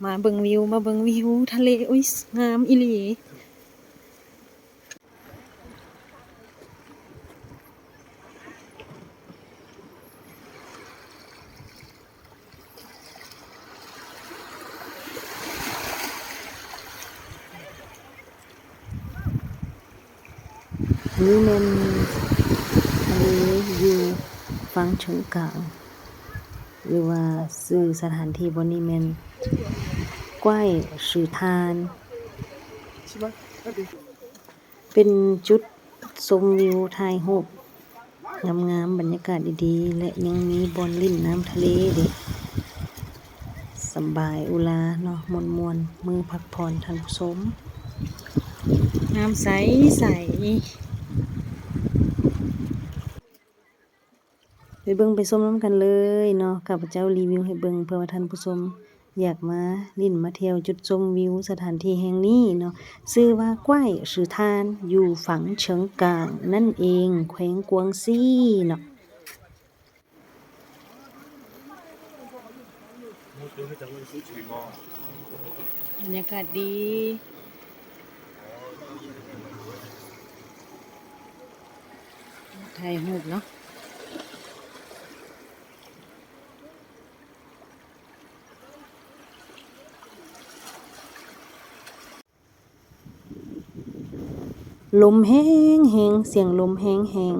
ມາເບິ່ງວິວ ມາເບິ່ງວິວທະເລ ອຸ້ຍ ງາມອີ່ຫຼີ. ນີ້ແມ່ນທະເລຢູ່ຝັ່ງເຊີງກາງ ຫຼືວ່າຊື່ສະຖານທີ່ບ່ອນນີ້ແມ່ນກວາຍຊືທ່ານ ເປັນຈຸດຊົມວິວ ຖ່າຍຮູບງາມໆ ບັນຍາກາດດີໆ ແລະ ຍັງມີບ່ອນຫຼິ້ນນ້ຳທະເລເດ້ ສະບາຍອຸລາເນາະ ມ່ວນໆ ມື້ພັກຜ່ອນທ່ານຜູ້ຊົມ. ນ້ຳໃສໆ ໄປເບິ່ງໄປຊົມນຳກັນເລີຍເນາະ ຂ້າພະເຈົ້າຣີວິວໃຫ້ເບິ່ງ ເພື່ອວ່າທ່ານຜູ້ຊົມຢາກມາຫຼິ້ນມາທ່ຽວຈຸດຊົມວິວສະຖານທີ່ແຫ່ງນີ້ເນາະ ຊື່ວ່າກວາຍຊືທ່ານ ຢູ່ຝັ່ງເຊີງກາງນັ້ນເອງ ແຂວງກວາງຊີເນາະ. ບັນຍາກາດດີ ຖ່າຍຮູບເນາະ. ລົມແຮງໆ ສຽງລົມແຮງ